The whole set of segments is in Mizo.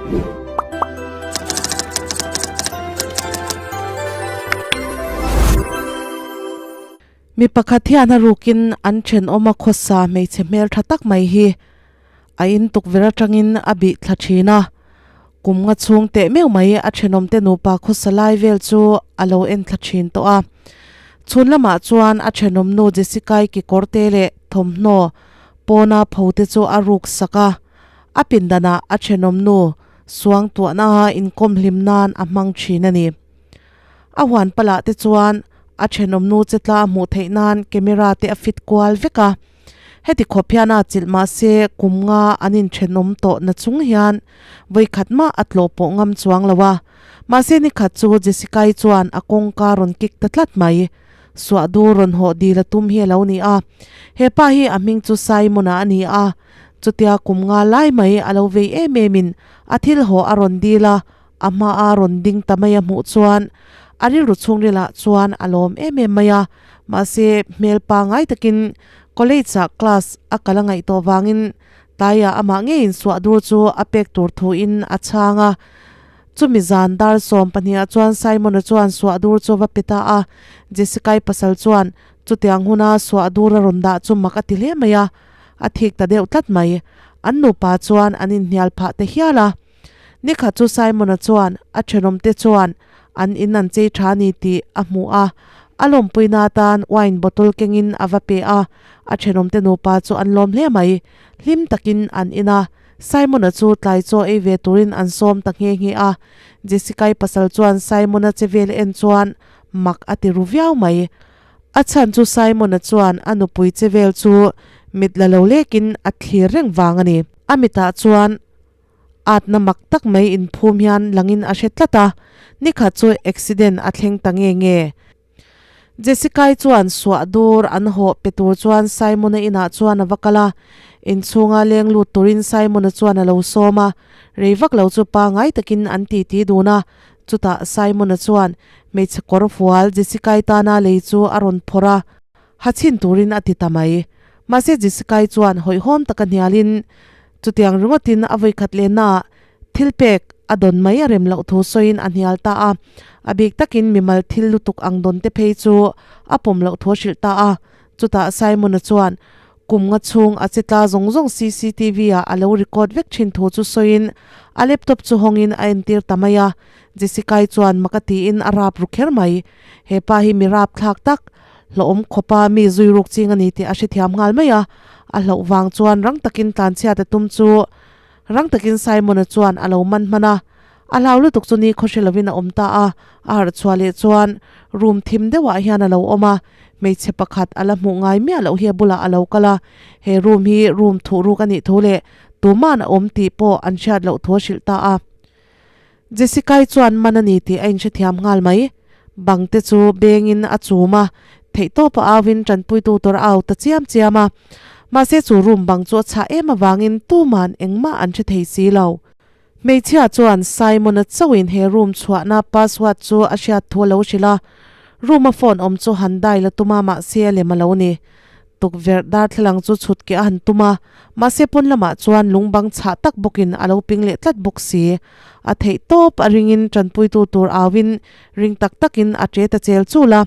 Mi pakhat hian a rukin an thenawm a khawsa hmeichhe hmel tha tak mai hi a in tukverh atangin a bih thla thin a, kum nga chhung teh meuh mai a thenawm te nupa khawsa lai vel chu a lo en thla thin tawh a. Chhun lamah chuan a thenawm nu Jessica-i kekawr te leh thawmhnaw pawna pho te chu a ruk sak a, a pindanah a thenawm nu suangtuahna inkawm hlim nan a hmang thin a ni. A huan palah te chuan a thenawm nu che tla a hmuh theih nan camera te a fit kual vek a. Heti khawp hian a chilh mah se kum nga an inthenawm tawh na chung hian vawikhat mah a tlawh pawh ngam chuang lo a. Mahse nikhat chu Jessica-i chuan a kawngka rawn kik ta tlat mai. Suahdur rawn hawh dil a tum hi a lo ni a. Hepa hi a hming chu Simon-a a ni a. Chutia kum nga lai mai a lo vei em em in a thil haw a rawn dil a, A hmaa rawn ding ta mai a hmuh chuan a rilru chhungrilah chuan a lawm em em mai a, mahse hmel pangngai takin college ah class a kal a ngaih tawh vangin tlaiah amah ngeiin suah dur chu a pek tur thuin a chhang a. Chumi zan dar 12 ah chuan Simon-a chuan suah dur chu va pe ta a, Jessica-i pasal chuan chutiang huna suah dur a rawn dah chu mak a ti hle mai a, a thik ta deuh tlat mai. An nupa chuan an inhnial phah ta hial a. Nikhat chu Simon-a chuan a thenawmte chuan an in an chei tha ni tih a hmu a, a lawmpuina atan wine bottle kengin a va pe a, a thenawmte nupa chu an lawm hle mai. Hlim takin an in a, Simon-a chu tlai chaw ei ve turin an sawm ta nghe nghe a. Jessica-i pasal chuan Simon-a che vel en chuan mak a ti ru viau mai. A chhan chu Simon-a chuan a nupui che vel chu mit la lo lekin a thlir reng vang a ni. A mitah chuan Atna mak tak mai inphum hian langin a hre tlat a, nikhat chu accident a thleng ta nge nge. Jessica-i chuan suah dur an hawh pe tur chuan Simon-a inah chuan a va kal a, inchhunga leng lut turin Simon-a chuan a lo sawm a, rei vak lo chu pangai takin an titi dun a, chutah Simon-a chuan hmeichhe kawr fual Jessica-i tana lei chu a rawn phawrh a, ha chhin turin a ti ta mai. Mahse Jessica-i chuan hawihhawm taka hnialin Chutiang ringawtin a vawikhat lehnaah thil pek a dawn mai a rem loh thu sawiin a hnial ta a, a bik takin mimal thil lutuk ang dawn te phei chu a pawm loh thu a hrilh ta a. Chutah Simon-a chuan kum nga chhung a che tla zawng zawng cctv ah a lo record vek thin thu chu sawiin a laptop chu hawngin a entir ta mai a. Jessica-i chuan mak a tiin a rap ru kher mai. He pa hi mi rap thlak tak Hlauhawm khawpa mi zui ruk ching a ni tih a hrethiam nghal mai a, a hlauh vang chuan rang takin tlanchhiat a tum chu rang takin Simon-a chuan a lo man hman a, a hlau lutuk chu ni khaw hre lovin a awm ta a, a harh chhuah leh chuan room thim deuhah hian a lo awm a, hmeichhe pakhat a la hmuh ngai miah loh hi a bulah a lo kal a, he room hi room thuh ruk a nih thu leh tuman a awm tih pawh an hriat loh thu a hrilh ta a. Jessica-i chuan man a ni tih a inhrethiam nghal mai. Bang te chu bengin a chum a, theihtawp a auin tanpuitu tur a au ta chiam chiam a. Mahse chu room bang chu a chhah em avangin tuman engmah an hre thei si lo. Hmeichhia chuan Simon-a chauhin he room chhuahna password chu a hriat thu a lo hrilh a. Room-a phone awm chu han dial a tum a, mahse a lem a lo ni. Tukverh darthlalang chu chhut keh a han tum a, mahse pawn lamah chuan lung bang chhah tak bawkin a lo ping leh tlat bawk si. A theih tawp a ringin tanpuitu tur auin ring tak takin a che ta chel chul a.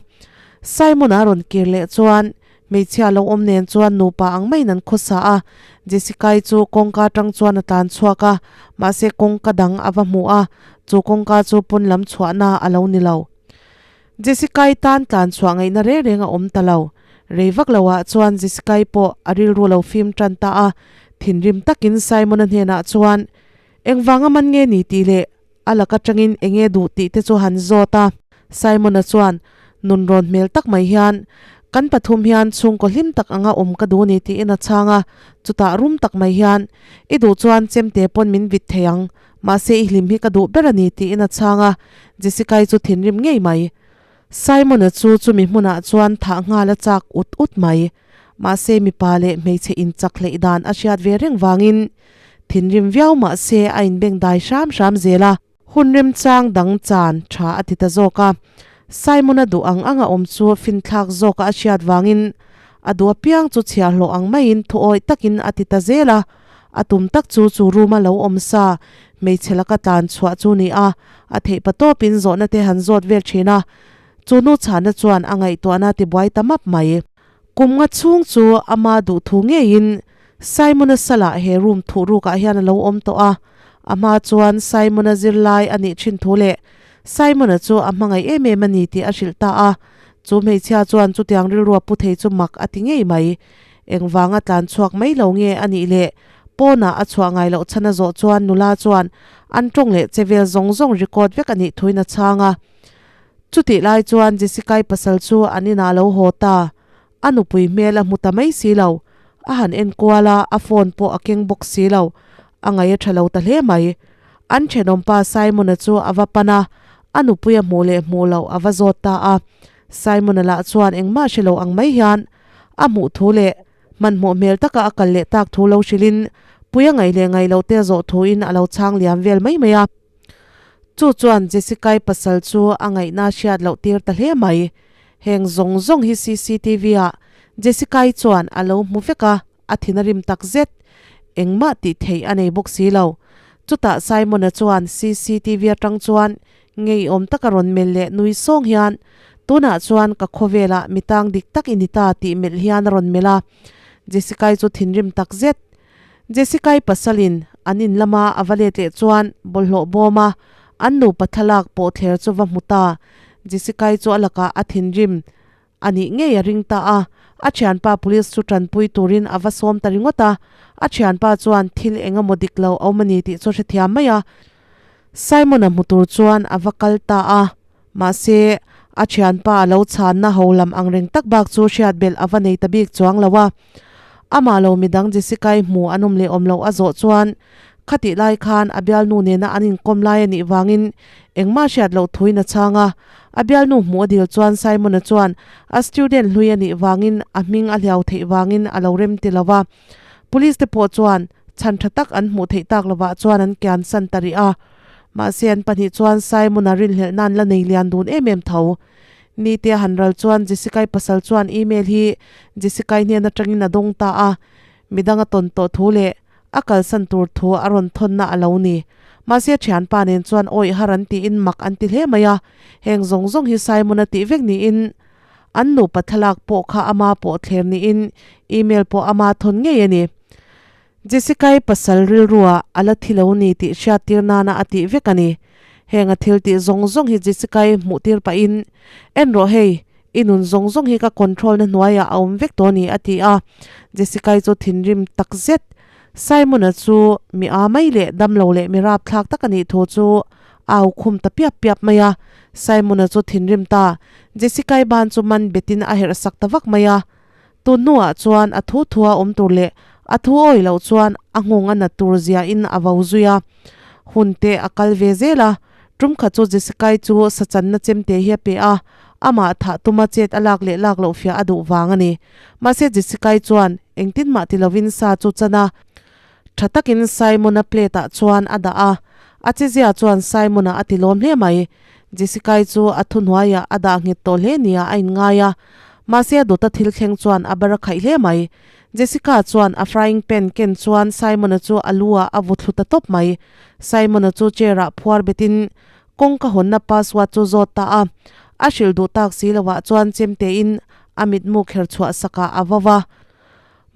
Simon-a rawn kir leh chuan hmeichhia lo awm nen chuan nupa ang maiin an khawsa a, Jessica-i chu kawngka atang chuan a tlan chhuak a, mahse kawngka dang a va hmu a, chu kawngka chu pawn lam chhuahna a lo ni lo. Jessica-i tan tlan chhuah ngaihna reng reng a awm ta lo. Rei vak lo ah chuan Jessica-i pawh a rilru lo fim tan ta a, thinrim takin Simon-a hnenah chuan, Engvanga man nge ni tih leh a lak atangin enge duh tih te chu han zawt a. Simon-a chuan nunrawn hmel tak mai hian, Kan pathum hian chhungkaw hlim tak anga awm ka duh ni tiin a chhang a, chutah rum tak mai hian, I duh chuan chemte pawn min vit thei ang, Mahse i hlim hi ka duh ber a ni tiin a chhang a, Jessica-i chu thinrim ngei mai. Simon-a chu chumi hmunah chuan thah nghal a chak ut ut mai. Mahse mipa leh hmeichhe inchak hleih dan a hriat ve reng vangin thinrim viau mahse a inbeng dai hram hram zel a. Hun remchang dang chan tha a ti ta zawk a. Simon-a duh ang anga awm chu finthlak zawka a hriat vangin a duh apiang chu chhiahhlawh ang maiin thuawih takin a ti ta zel a. A tum tak chu chu room a lo awm sa. Hmeichhe laka tlan chhuah chu ni a, a theih pa tawpin zawhna te han zawt vel thin a, chu nu chhahna chuan a ngaihtuahna a tibuai ta map mai. Kum nga chhung chu ama duhthu ngeiin Simon-a salah he room thuhrukah hian a lo awm tawh a, a hma chuan Simon-a zirlai a nih thin thu leh Simon-a chu a hmangaih em em a ni tih a hrilh ta a, chu hmeichhia chuan chutiang rilrua pu thei chu mak a ti ngei mai. Engvanga tlan chhuak mai lo nge a nih le? Pawnah a chhuah ngai loh chhan a zawh chuan nula chuan an tawng leh che vel zawng zawng record vek a nih thuin a chhang a. Chutih lai chuan Jessica-i pasal chu an inah a lo haw ta. A nupui hmel a hmu ta mai si lo. A han en kual a, a phone pawh a keng bawk si lo. A ngaih a tha lo ta hle mai. An thenawmpa Simon-a chu a va pan a, a nupui a hmuh leh hmuh loh a va zawt ta a. Simon-a lah chuan engmah hre lo ang mai hian a hmuh thu leh hmanhmawh hmel taka a kal leh tak thu lo hrilhin Puia ngaih leh ngaih loh te zawh thuin a lo chhang liam vel mai mai a. Chu chuan Jessica-i pasal chu a ngaihna hriat loh tir ta hle mai. Heng zawng zawng hi CCTV-ah Jessica-i chuan a lo hmu vek a, a thin a rim tak zet. Engmah tih theih a nei bawk si lo. Chutah Simon-a chuan CCTV atang chuan ngeiawm taka rawn melh leh nui sawng hian, Tunah chuan ka khawvelah mi tang dik tak i ni ta tih melh hian a rawn melh a. Jessica-i chu thinrim tak zet. Jessica-i pasalin an in lama a va let leh chuan bawlhhlawh bawma an nupa thlalak pawh thler chu va hmu ta. Jessica-i chu a lakah a thinrim a nih ngei a ring ta a, a thianpa police chu tanpui turin a va sawm ta ringawt a, a thianpa chuan thil eng emaw dik lo a awm a ni tih chu a hrethiam mai a. Simon-a hmu tur chuan a va kal ta a, mahse a thianpa a lo chhanna ho lam ang reng tak bak chu hriat belh a va nei ta bik chuang lo a. Amah lo midang Jessica-i hmu an awm leh awm loh a zawh chuan khatih lai khan a bialnu nena an inkawm lai a nih vangin engmah hriat loh thuin a chhang a. A bialnu hmuh a dil chuan Simon-a chuan a student hlui a nih vangin a hming a hliau theih vangin a lo rem ti lo va. Police te pawh chuan chhan tha tak an hmuh theih tak lovah chuan an kian san ta rih a. Mahse an pahnih chuan Simon-a rinhlelh nan la nei lian dun em em tho. Nite a han ral chuan Jessica-i pasal chuan email hi Jessica-i hnen atangin a dawng ta a, midang a tawn tawh thu leh a kalsan tur thu a rawn thawnna a lo ni. Mahse thianpa nen chuan awih har an tiin mak an ti hle mai a, heng zawng zawng hi Simon-a tih vek niin an nupa thlalak pawh kha ama pawh thler niin email pawh ama thawn ngei a ni. Jessica-i pasal rilruah a la thi lo ni tih hriattir nana a tih vek a ni. Heng a thil tih zawng zawng hi Jessica-i hmuh tir pahin, En rawh hei, i nun zawng zawng hi ka control na hnuaiah a awm vek tawh a ni a ti a. Jessica-i chu thinrim tak zet. Simon-a chu mi aa mai leh damlo leh mi rapthlak tak a nih thu chu a au khum ta piap piap mai a. Simon-a chu thinrim ta. Jessica-i ban chu man betin a herh sak ta vak mai a. Tun hnuah chuan a thu thua awm tur leh a thu awih loh chuan a nghawng a nat tur zia in a vo zui a. Hun te a kal ve zel a, tum khat chu Jessica-i chu sachanna chemte hi a pe a, amah thah tuma chet a lak leh lak loh fiah a duh vang a ni. Mahse Jessica-i chuan engtin mah ti lovin sa chu chan a, tha takin Simon-a plate ah chuan a dah a, a chezia chuan Simon-a a ti lawm hle mai. Jessica-i chu a thuhnuaiah a dah nghet tawh hle nia a inngai a, mahse a dawta thil thleng chuan a bar a khaih hle mai. Jessica chuan a frying pan ken chuan Simon-a chu a lu ah a vaw thlu ta tawp mai. Simon-a chu chair ah phuar betin kawngka hawnna password chu zawt ta a, a hrilh duh tak si lovah chuan chemtein a mitmu kher chhuah sakah a vau va.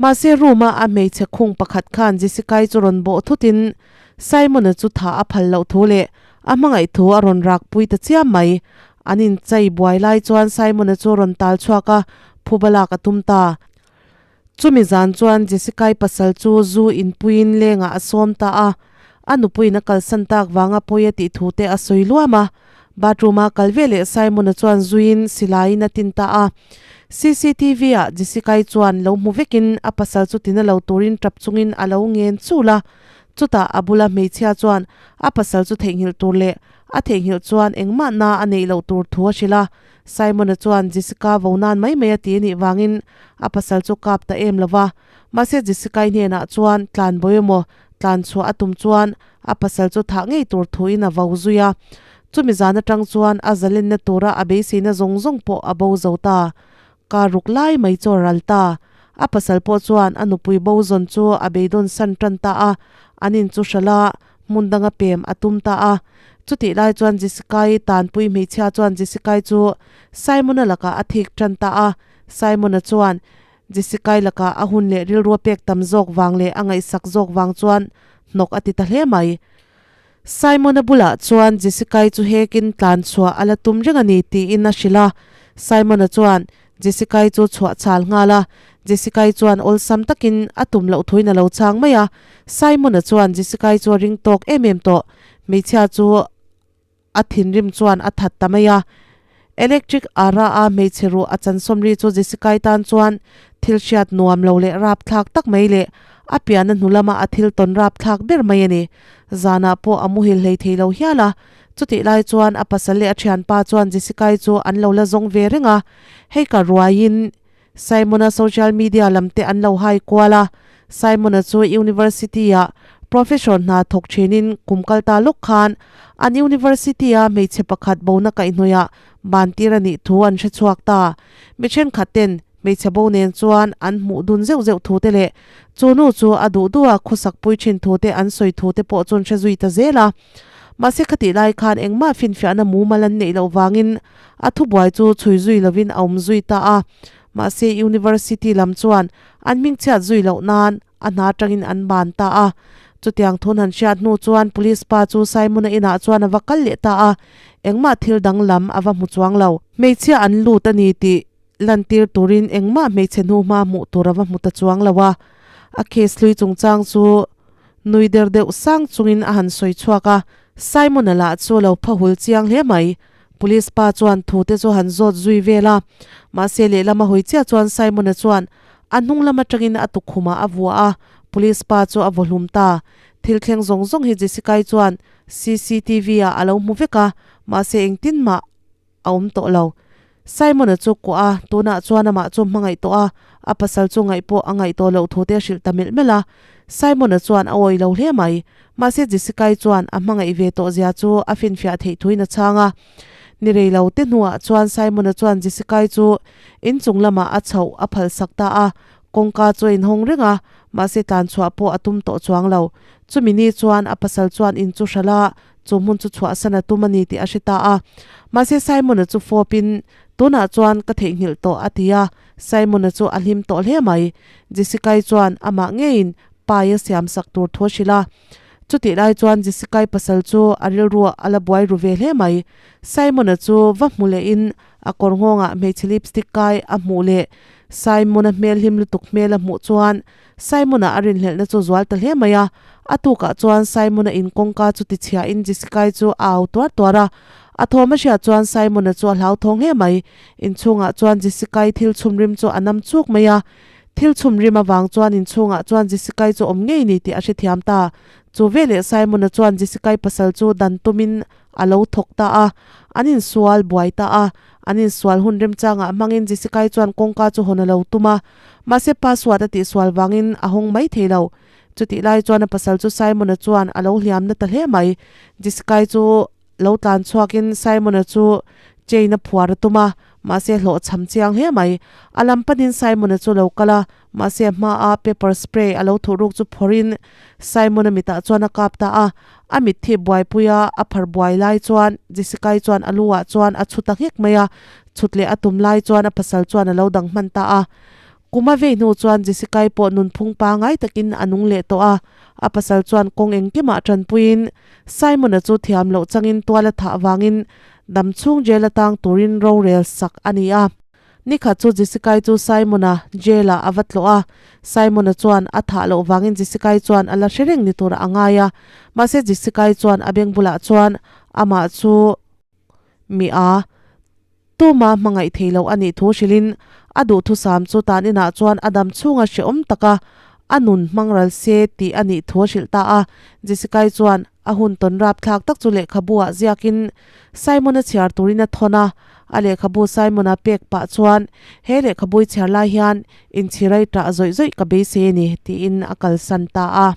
Mahse room-a a hmeichhe khung pakhat khan Jessica-i chu rawn bawh thutin Simon-a chu tha a phal loh thu leh a hmangaih thu a rawn rak pui ta chiam mai. An inchei buai lai chuan Simon-a chu rawn tal chhuak a, phuba lak a tum ta. Chumi zan chuan Jessica-i pasal chu zu inpuiin lengah a sawm ta a, a nupuiin a kalsan tak vanga pawi a tih thu te a sawi luam a. Bathroom-a kal ve leh Simon-a chuan zuiin silaiin a tin ta a. CCTV-ah Jessica-i chuan lo hmu vekin a pasal chu tina lo turin tap chungin a lo ngen chul a. Chutah a bula hmeichhia chuan a pasal chu theihnghilh tur leh a theihnghilh chuan engmah na a neih loh tur thu a hrilh a. Simon-a chuan Jessica vo nan mai mai a ti a nih vangin a pasal chu kap ta em lo va. Mahse Jessica-i hnenah chuan tlan bawi emaw tlan chhuah a tum chuan a pasal chu thah ngei tur thuin a vo zui a. Chumi zan atang chuan a zalenna tura a beiseina zawng zawng pawh a bo zo ta. Ka ruk lai mai chu a ral ta. A pasal pawh chuan a nupui bo zawn chu a beidawn san tan ta a, an in chu hralh a, Hmun danga pem a tum ta a. Chutih lai chuan Jessica-i tanpui hmeichhia chuan Jessica-i chu Simon-a lakah a thik tan ta a. Simon-a chuan Jessica-i lakah a hun leh rilru a pek tam zawk vang leh a ngaihsak zawk vang chuan hnawk a ti ta hle mai. Simon-a bulah chuan Jessica-i chu hekin tlan chhuah a la tum reng a ni tiin a hrilh a. Simon-a chuan Jessica-i chu chhuah chhal nghal a, Jessica-i chuan awlsam takin a tum loh thuin a lo chhang mai a. Simon-a chuan Jessica-i chu a ring tawk em em tawh. Hmeichhia chu a thinrim chuan a that ta mai a. Electric ara a hmeichhe ruh a chansawm ri chu Jessica-i tan chuan thil hriat nuam lo leh rapthlak tak mai leh a pianna hnu lama a thil tawn rapthlak ber mai a ni. Zanah pawh a muhil hlei thei lo hial a, chutih lai chuan a pasal leh a thianpa chuan Jessica-i chu an lo la zawng ve reng a, hei ka ruaiin Simon-a social media lam te an lo hai kual a, Simon-a chu university-ah professor hna thawk thinin kum kal ta lawk khan an university-a hmeichhe pakhat bona kaihhnawihah bantir a nih thu an hre chhuak ta. Mi thenkhat ten Hmeichhe bo nen chuan an hmuh dun zeuh zeuh thu te leh chu nu chu a duh duh a khawsak pui thin thu te an sawi thu te pawh chuan hre zui ta zel a. Mahse khatih lai khan engmah finfiahna mumal an neih loh vangin a thubuai chu chhui zui lovin a awm zui ta a. Mahse University lam chuan an hmingchhiat zui loh nan a hna atangin an ban ta a. Chutiang thun han hriat hnu chuan police pa chu Simon-a inah chuan a va kal leh ta a, engmah thil danglam a va hmu chuang lo. Hmeichhia an lut a ni tih Lantir turin engmah hmeichhe hnu hma hmuh tur a va hmu ta chuang lo a, a case hlui chungchang chu nui der deuh sang chungin a han sawi chhuak a, Simon-a lah chu a lo pha hul chiang hle mai. Police pa chuan thu te chu han zawt zui vel a, mahse lehlam a hawi chiah chuan Simon-a chuan a hnung lam atangin a tukkhumah a vuah a, police pa chu a vaw hlum ta. Thil thleng zawng zawng hi Jessica-i chuan cctv ah a lo hmu vek a, mahse engtin mah a awm tawh lo. Simon-a chu kuah a, tunah chuan amah chu hmangaih tawh a, a pasal chu ngaih pawh a ngaih tawh loh thu te a hrilh ta melh melh a. Simon-a chuan a awih lo hle mai. Mahse Jessica-i chuan a hmangaih ve tawh zia chu a finfiah theih thuin a chhang a. Ni rei lo te hnuah chuan Simon-a chuan Jessica-i chu inchung lamah a chhoh a phalsak ta a, kawngka chu a inhawng reng a, mahse tlan chhuah pawh a tum tawh chuang lo. Chumi ni chuan a pasal chuan in chu hralh a, Chu hmun chu chhuahsan a tum a ni tih a hre ta a. Mahse Simon-a chu fawpin, Tunah chuan ka theihnghilh tawh a ti a. Simon-a chu a hlim tawh hle mai. Jessica-i chuan amah ngeiin pai a siamsak tur thu a hrilh a. Chutih lai chuan Jessica-i pasal chu a rilru a la buai ru ve hle mai. Simon-a chu va hmu lehin a kawr nghawngah hmeichhe lipstick kai a hmuh leh Simon-a hmel hlim lutuk hmel a hmuh chuan Simon-a a rinhlelhna chu zual ta hle mai a, a tukah chuan Simon-a in kawngka chu tichhiahin Jessica-i chu a au tuar tuar a. A thawm a hriat chuan Simon-a chu a hlauthawng hle mai. Inchhungah chuan Jessica-i thil chhum rim chu a nam chuk mai a. Thil chhum rim avang chuan inchhungah chuan Jessica-i chu awm ngei ni tih a hrethiam ta. Chu veleh Simon-a chuan Jessica-i pasal chu dan tumin a lo thawk ta a, an insual buai ta a. An insual hun remchangah hmangin Jessica-i chuan kawngka chu hawn a lo tum a, mahse password a tihsual vangin a hawng mai thei lo. Chutih lai chuan a pasal chu Simon-a chuan a lo hliam na ta hle mai. Jessica-i chu lo tlan chhuakin Simon-a chu chain a phuar a tum a, mahse hlawhchham chiang hle mai. A lam panin Simon-a chu lo kal a, Mahse a hmaa pepper spray a lo thuh ruk chu phawrhin Simon-a mitah chuan a kap ta a, a mitthi buaipuia a phar buai lai chuan Jessica-i chuan a lu ah chuan a chhut ta nghek mai a, chhut leh a tum lai chuan a pasal chuan a lo dang hman ta a. Kum a vei hnu chuan Jessica-i pawh nunphung pangai takin a nung leh tawh a, a pasal chuan kawng engkimah tanpuiin Simon-a chu thiam loh changin tual a thah vangin damchhung jail atang turin rorel sak a ni a. Nikhat chu Jessica-i chu Simon-a jail-ah a va tlawh a, Simon-a chuan a thah loh vangin Jessica-i chuan a la hre reng ni turah a ngai a. Mahse Jessica-i chuan a beng bulah chuan amah chu mi a tuma hmangaih thei loh a nih thu hrilhin a duhthusam chu tan inah chuan a dam chhunga hrehawm taka a nun hmang ral se tih a nih thu a hrilh ta a. Jessica-i chuan a hun tawn rapthlak tak chu lehkhabu-ah ziakin Simon-a chhiar turin a thawn a, a lehkhabu Simon-a pek pah chuan, He lehkhabu i chhiar lai hian inchhirai ṭah zawih zawih ka beisei a ni, tiin a kalsan ta a.